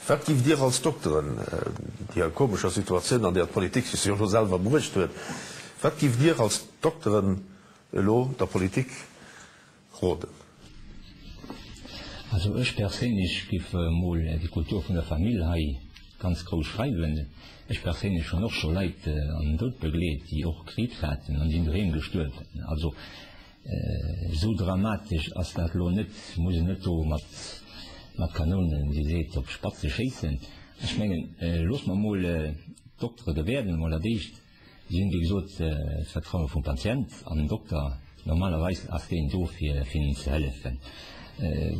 Wat giff Dir als Dokteren, déi komescher Situatioun, an där d'Politik sech jo elo selwer bruecht huet, wat giff Dir als Dokteren elo der Politik roden? Also ech perséinlech giff mol déi Kultur vun der Famill hei ganz grouss schreiwen. Ech perséinlech hunn och scho Leit an den Doud begleet, déi och Kriibs haten an sinn doheem gestuerwen. Also Esou dramatesch ass dat elo net, muss een net do mat mat Kanounen, wéi seet, op Spatze schéissen. Ech mengen, loosse mer emol d'Doktere gewäerden, emol dat éischt. Si hunn, wéi gesot, d'Vertraue vum Patient an den Dokter, normalerweis ass deen do, fir hinnen ze hëllefen.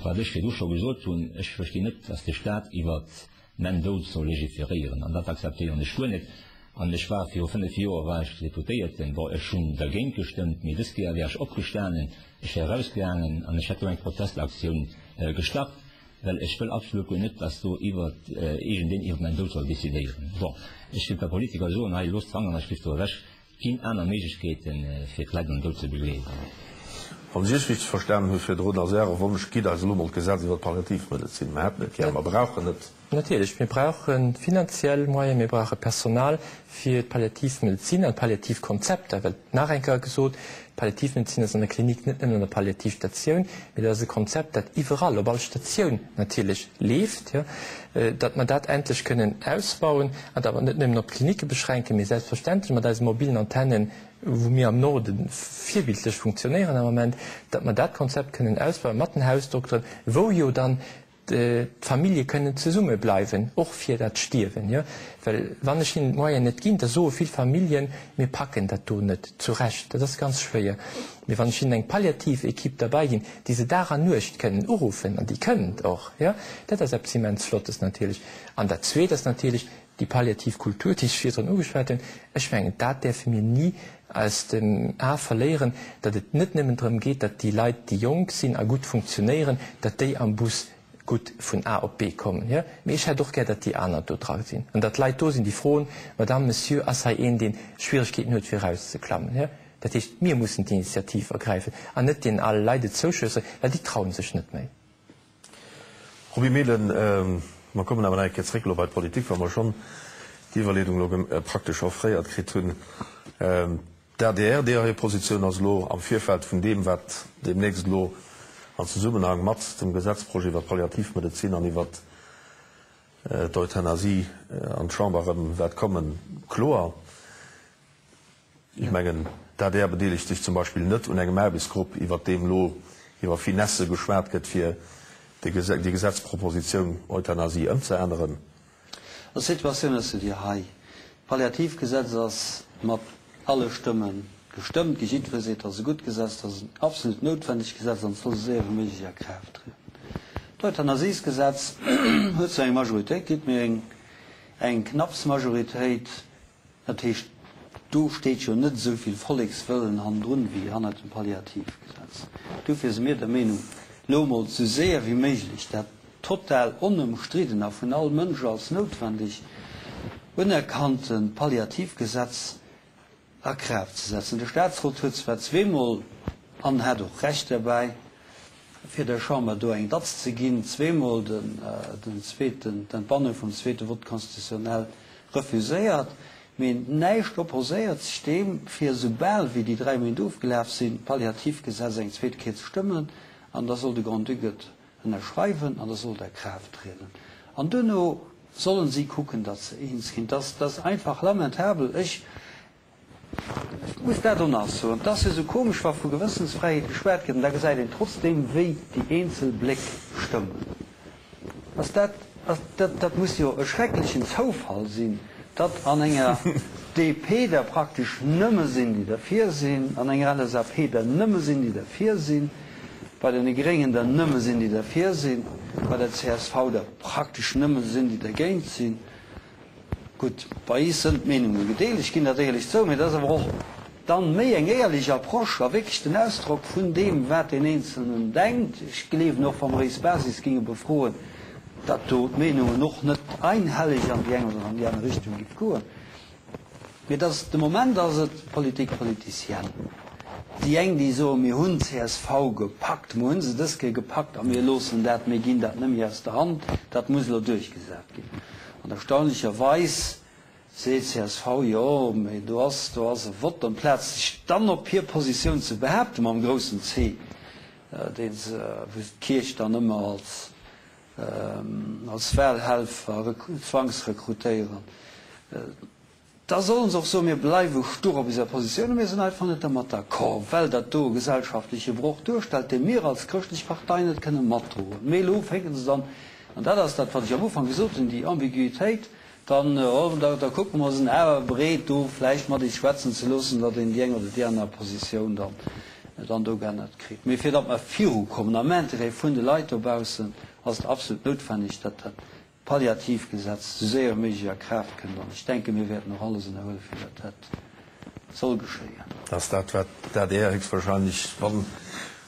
Wat ech virdu scho gesot hunn, ech verstinn net, datt de Staat iwwert Mäin Doud soll legiferéieren, an dat akzeptéieren ech guer net. An ech war viru 5 Joer war ech Deputéierten, bon, ech hunn dergéint gestëmmt, mee dës Kéier wär ech opgestanen, ech wär erausgaangen an ech hätt do eng Protestaktioun gestart, well ech wëll absolut guer net, dass do iwwer iergendeen iwwer mäin Doud soll decidéieren. Bon, ech géif der Politiker soen, hei, loosst d'Fanger an ech géif do ewech. Ginn aner Méiglechkeeten, fir d'Leit an den Doud ze begleeden. Wann ech Iech richteg verstanen hu virdrun, ass Äre Wonsch, Gitt eis elo mol d'Gesetz iwwer d'Palliativmedezin. Mer hätten et gär, mer brauchen et. Natierlech, mir brauche finanziell Moyen, mir brauche Personal fir d'Palliativmedezin an d'Palliativkonzepter. Well, nach eng Kéier gesot, d'Palliativmedezin ass an der Klinik net nëmmen an der Palliativstatioun, mee dat ass e Konzept, dat iwwerall, op all Statioun natierlech leeft. Datt mer dat endlech kënnen ausbauen an dat mer net nëmmen op d'Klinicke beschränken, mee selbstverständlech mat eise mobilen Antennen, wou mir am Norde virbildlech funktionéieren am Ament, datt mer dat Konzept kënnen ausbauen mat den Hausdokteren, wou jo dann d'Famillje kënnen zesumme bleiwen, och fir dat Stierwen. Well wann ech hinnen d'Moyenen net ginn, da soe vill Familljen, mir packen dat do net. Zu Recht, dat ass ganz schwéier. Mee wann ech hinnen eng palliativ Equipe derbäi ginn, déi se Dag an Nuecht kënnen uruffen, an déi kënnt och, jo, dat ass eppes immens Flottes natierlech. An dat Zweet ass natierlech déi palliativ Kultur, déi ech virdrun ugeschwat hunn. Ech mengen, dat däerfe mir ni aus dem A verléieren, datt et net nëmmen drëm geet, datt déi Leit, déi jonk sinn a gutt funktionéieren, datt déi am Bus gutt vun A op B kommen, jo, mee ech hätt och gär, datt déi aner do dra sinn an datt Leit do sinn, déi froen, Madame, Monsieur, ass hei een, dee Schwieregkeeten huet, fir erauszeklammen, jo? Dat heescht, mir mussen d'Initiativ ergräifen an net deenen ale Leit et zouschëssen, well déi trauen sech net méi. Roby Mehlen, Mer kommen awer nach eng Kéier zréck elo bei d'Politik, wa mer schonn d'Iwwerleedung elo praktesch offréiert kritt hunn. D'ADR, deeër hir Positioun ass elo am Virfeld vun deem, wat deemnächst elo an Zesummenhang mat dem Gesetzprojet iwwer d'Palliativmedezin an iwwer d'Euthanasie an d'Chamber erëm wäert kommen, kloer. Ech mengen, d'ADR bedeelegt sech zum Beispill net un engem Aarbechtsgrupp, iwwert deem elo iwwer Finesse geschwat gëtt, fir déi Gesetzpropositioun Euthanasie ëmzeänneren. Also d'Situatioun ass jo déi hei, D'Palliativgesetz ass mat alle Stëmme gestëmmt gi. Jiddweree seet, dat ass e gutt Gesetz, dat ass en absolut noutwennegt Gesetz an et soll esou séier wéi méiglech a Kraaft trieden. D'Euthanasiesgesetz huet zwar eng Majoritéit kritt, mee eng knapps Majoritéit. Dat heescht, do steet jo net esou vill Vollekswëllen hannendrun wéi hannert dem Palliativgesetz. Dofir si mir der Meenung, elo emol esou séier wéi méiglech dat total onëmstridden a vun all Mënsch als noutwendeg unerkannte Palliativgesetz a Kraaft ze setzen. De Statsrot huet zwar zweemol, an hat och Recht derbäi, fir der Chamber do eng Datz ze ginn, zweemol den zweeten, d'Entbannung vum zweete Vote constitutionnel refuséiert, mee näischt opposéiert sech deem, fir esoubal wéi déi 3 Méint ofgelaf sinn, d'Palliativgesetz eng zweet Kéier ze stëmmen, an da soll de Grand-Duc et ënnerschreiwen an da soll et a Kraaft trieden. An duerno sollen si kucken, datt se eens ginn. Dat ass einfach lamentabel. Ech Ech muss dat och nach soen, et ass jo esou komesch, wa vu Gewëssensfräiheet geschwat gëtt, an da gesäit een trotzdeem, wéi déi eenzel Bléck stëmmen. Ass dat, ass dat, dat muss jo e schrecklechen Zoufall sinn, datt an enger DP der praktesch nëmme sinn, déi derfir sinn, an enger LSAP der nëmme sinn, déi derfir sinn, bei deene Gréngen der nëmme sinn, déi derfir sinn, bei der csv der praktesch nëmme sinn, déi dergéint sinn. Gutt, bei is sënn d'Meenunge gedeelt, ech ginn dat éierlech zou, mee dat ass awer och dann méi eng éierlech Approche a wierklech den Ausdrock vun deem, wat deen Eenzelnen denkt. Ech gleewen och, wa mer éis Basis géinge befroen, datt do d'Meenungen och net einhelleg an déi eng oder an déi aner Richtung giff goen. Mee et ass, de Moment ass et Politique politicienne. Déi eng, déi soen, mir hunn d'CSV gepackt, mir hu se dës Kéier gepackt a mir loossen dat, mir ginn dat net méi aus der Hand, dat muss elo duerchgesat ginn. An erstaunlecherweis seet csv, jo, mee do ass, do ass e Vott, amplaz sech dann op hir Positioun ze behaapten, mam groussen C, dee se, wou se d'Kierch dann ëmmer als, als Wahlhelfer zwangsrekrutéieren. Da sollen se och soen, mir bleiwe stur op eiser Positioun a mir sinn einfach net dermat d'accord, well dat do e gesellschaftleche Broch duerstellt, dee mir als chrëschtlech Partei net kënne matdroen. Mee elo fänke se dann, an dat ass dat, wat ech am Ufank gesot hunn, déi Ambiguïtéit, dann, oh, da kucke mer, sinn awer bereet, do vläicht mat eis schwätzen ze loossen, datt een déi eng oder déi aner Positioun dann, dann do geännert kritt. Mee fir datt mer virukommen am Intérêt vun de Leit dobaussen, ass et absolut noutwenneg, datt dat Palliativgesetz esou séier wéi méiglech a Kraaft kënnt an ech denken, mir wäerten och alles ënnerhuelen, fir datt dat soll geschéien. Dat ass dat, wat d'ADR héchstwahrscheinlech, wann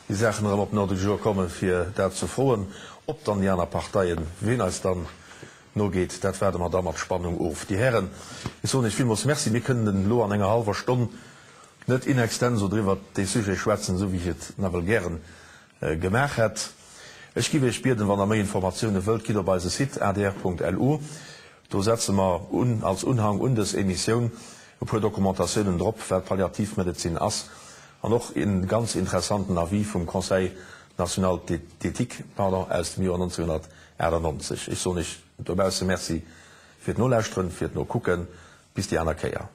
déi Saachen erëm op den Ordre du jour kommen, fir dat ze froen. Ob dann déi aner Parteien, wien eis dann nogeet, dat waarde mer da mat Spannung of. Dir Hären, ech soen Iech villmools Merci. Mir kënnen elo an enger hallwer Stonn net in extenso driwwer dee Sujet schwätzen, esou wéi ech et nawell gären Gemaach hätt. Ech giff Iech bieden, wann der méi Informatioune wëllt, gitt op eise Site adr.lu. Do setze mer un als Unhang un dës Emissioun e puer Documentatiounen drop, wat Palliativmedezin ass, an och e ganz interessanten Avis vum Conseil national d'éthique, pardon, aus dem Joer 1998. Ech soen Iech dobausse Merci fir d'Nolauschteren, fir d'Nokucken. Bis déi aner Kéier.